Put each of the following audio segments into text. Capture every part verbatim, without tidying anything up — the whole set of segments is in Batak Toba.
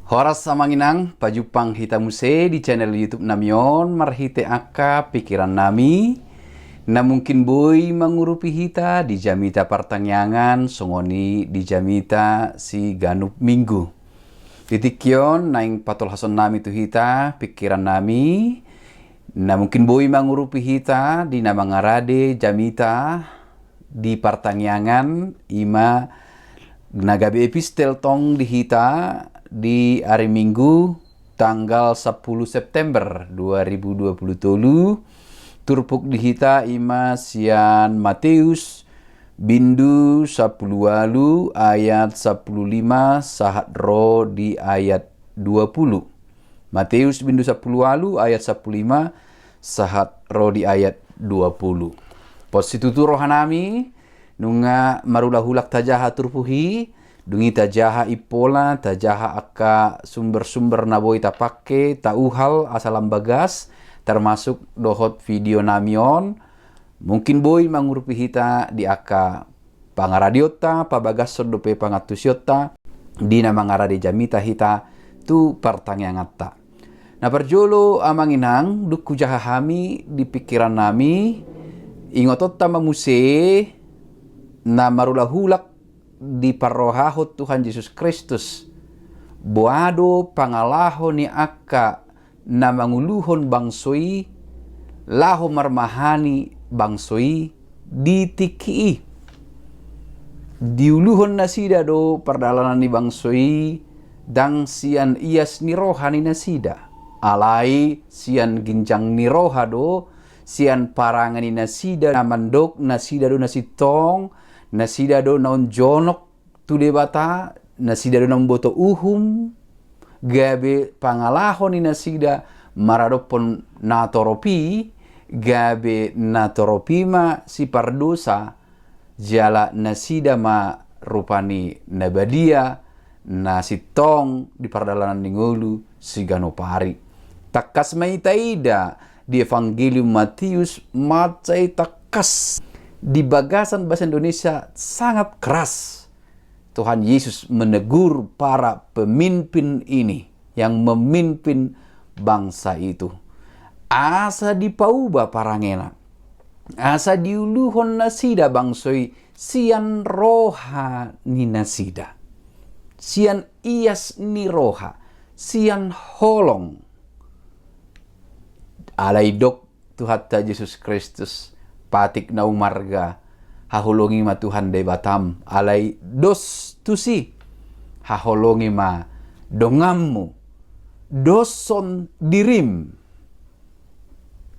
Horas amang inang, pajumpang hita muse di channel YouTube nami on marhite angka pikiran nami na mungkin boi mangurupi hita di jamita partangiangan songon i di jamita siganup minggu. Di tingki on naeng patolhason nami tu hita pikiran nami na mungkin boi mangurupi hita di na mangarade jamita di partangiangan, ima na gabe epistel tong di hita di ari Minggu tanggal sampulu September dua ribu dua pulu tolu. Turpuk di hita ima sian Mateus bindu sampulu ualu ayat sampulu lima sahat ro di ayat dua pulu. Mateus bindu sampulu ualu ayat sampulu lima sahat ro di ayat dua pulu. Pos situtu roha nami, nunga marulahulak tajaha turpuk i, dung i tajaha impola, tajaha angka sumber-sumber na boi tapake, tauhal asa lam bagas, termasuk dohot video nami on, mungkin boi mangurupi hita di angka pangaradeonta, pabagason dope pangantusionta di na mangarade jamita hita tu partangianganta. Na parjolo amang inang, dung hujaha hami di pikiran nami, ingotonta ma muse na marulahulak diparrohahon Tuhan Jesus Kristus, boha do pangalaho ni angka na manguluhon bangso i laho marmahani bangso i di tingki i. Diuluhon nasida do pardalanan ni bangso i ndang sian ias ni roha ni nasida, alai sian ginjang ni roha do, sian parange ni nasida na mandok nasida do na sintong, nasida do na jonok tu Debata, nasida do na mamboto uhum, gabe pangalaho ni nasida maradophon natorop i, gabe natorop i ma sipardosa, jala nasida ma rupani na badia, na sintong di pardalanan ni ngolu siganup ari. Tangkas ma i taida di Evangelium Mateus, mansai tangkas di bagasan bahasa Indonesia sangat keras. Tuhan Yesus menegur para pemimpin ini yang memimpin bangsa itu. Asa dipauba parangena. Asa diuluhon nasida bangso i sian roha ni nasida. Sian ias ni roha, sian holong. Alai dok Tuhanta Jesus Kristus, patik na umarga, haholongi ma Tuhan Debatam, alai dos tusi, haholongi ma donganmu, doshon dirim.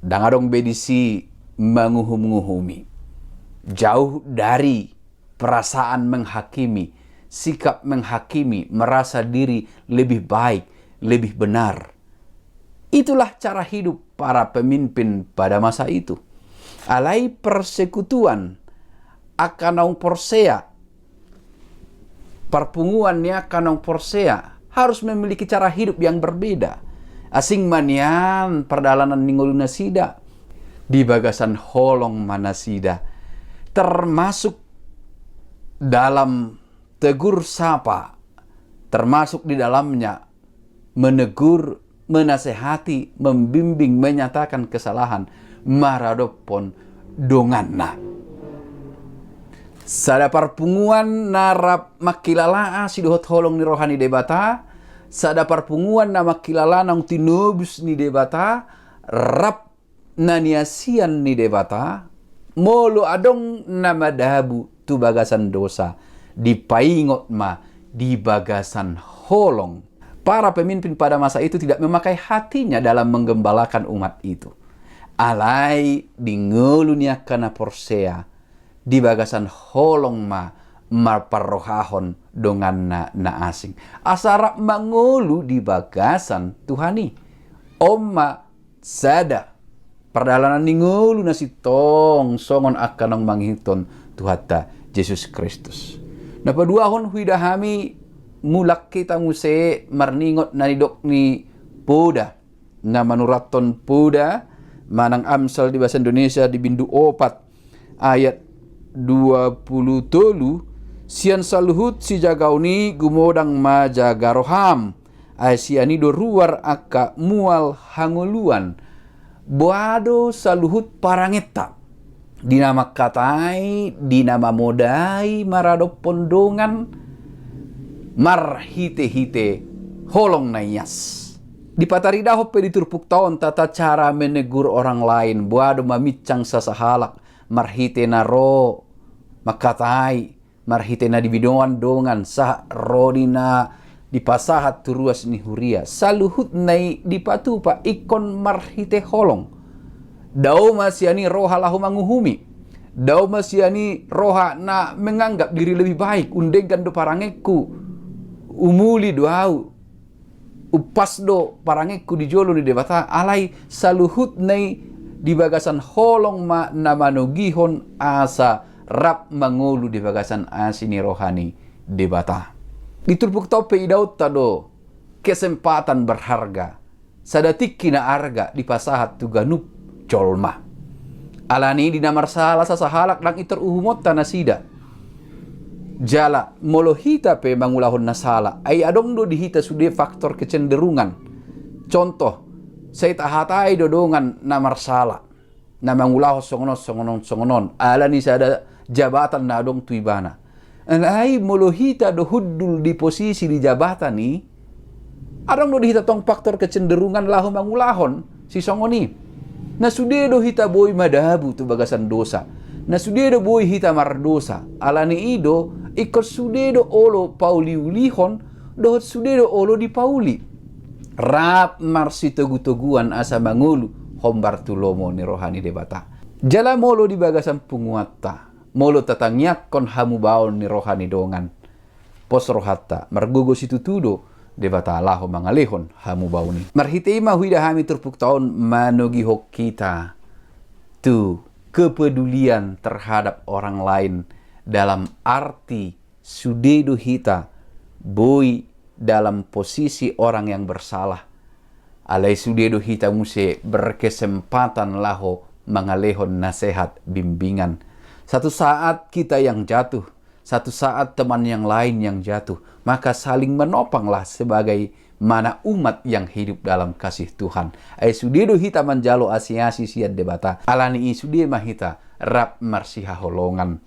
Ndang adong be disi manguhum-nguhumi. Jauh dari perasaan menghakimi, sikap menghakimi, merasa diri lebih baik, lebih benar. Itulah cara hidup para pemimpin pada masa itu. Alai persekutuan angka naung porsea, parpunguan ni angka naung porsea harus memiliki cara hidup yang berbeda. Asing ma nian pardalanan ni ngolu nasida, di bagasan holong ma nasida, termasuk dalam tegur sapa, termasuk di dalamnya menegur, menasehati, membimbing, menyatakan kesalahan maradophon donganna. Sada parpunguan na rap mangkilala asi dohot holong ni roha ni Debata, sada parpunguan na mangkilala naung tinobus ni Debata, rap na niasian ni Debata, molo adong na madabu tu bagasan dosa, dipaingot ma di bagasan holong. Para pemimpin pada masa itu tidak memakai hatinya dalam menggembalakan umat itu. Alai di ngolu ni angka na porsea, di bagasan holong ma marparrohahon donganna na asing. Asa rap mangolu di bagasan Tuhan i. On ma sada pardalanan ni ngolu na sintong songon angka naung mangihuthon Tuhanta Jesus Kristus. Na paduahon huida hami mulak hita muse marningot na nidok ni Poda. Na manurathon Poda manang Amsal di bahasa Indonesia di bindu opat ayat dua pulu tolu, sian saluhut sijagaon i gumodang ma jaga roham, Ai sian i do ruar angka mual hangoluan. Boha do saluhut parangenta, di na mangkatai, di na mamodai maradophon dongan, marhitehite holong na ias. Dipataridahon pe di turpukta on tata cara menegur orang lain, boha do maminsang sasahalak, marhite na ro mangkatai, marhite na dibinoan dongan, sahat ro di na dipasahat tu ruas ni huria. Saluhutna i dipatupa ingkon marhite holong. Dao ma sian i roha laho manguhumi. Dao ma sian i roha na menganggap diri lebih baik, undenggan do parangengku, umuli do au, umpas do parangengku di jolo ni Debata. Alai saluhutna i di bagasan holong ma na manogihon asa rap mangolu di bagasan asi ni roha ni Debata. Di turpukta on pe idaonta do kesempatan berharga, sada tingki na arga dipasahat tu ganup jolma. Alani i di na marsala sasahalak ndang intor uhumonta nasida. Jala molo hita pe mangulahon na sala, ai adong do di hita sude faktor kecenderungan. Contoh, sai tahatai do dongan na marsala, na mangulahon songon on, songon on, songon on, alani sada jabatan na adong tu ibana. Alai molo hita do hundul di posisi di jabatan i, adong do di hita tong faktor kecenderungan laho mangulahon sisongon i. Na sude do hita boi madabu tu bagasan dosa. Na sude do boi hita mardosa. Alani i do, ingkon sude do olo pauliulihon, dohot sude do olo dipauli. Rap marsitogutoguan asa mangolu hombar tu lomo ni roha ni Debata. Jala molo di bagasan punguanta, molo tatangiangkon hamubaon ni roha ni dongan, pos rohanta, margogo situtu do Debata laho mangalehon hamubaon i. Marhite i ma huida hami turpukta on manogihon hita tu kepedulian terhadap orang lain, dalam arti sude do hita boi dalam posisi orang yang bersalah. Alai sude do hita muse berkesempatan laho mangalehon nasehat bimbingan. Satu saat kita yang jatuh, satu saat teman yang lain yang jatuh, maka saling menopanglah sebagaimana umat yang hidup dalam kasih Tuhan. Ai sude do hita manjalo asiasi sian Debata. Alani i sude ma hita rap marsihaholongan,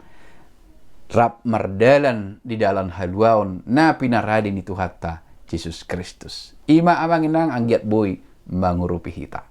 rap mardalan di dalan haluaon na pinarade ni Tuhanta Jesus Kristus. I ma amang inang anggiat boi mangurupi hita.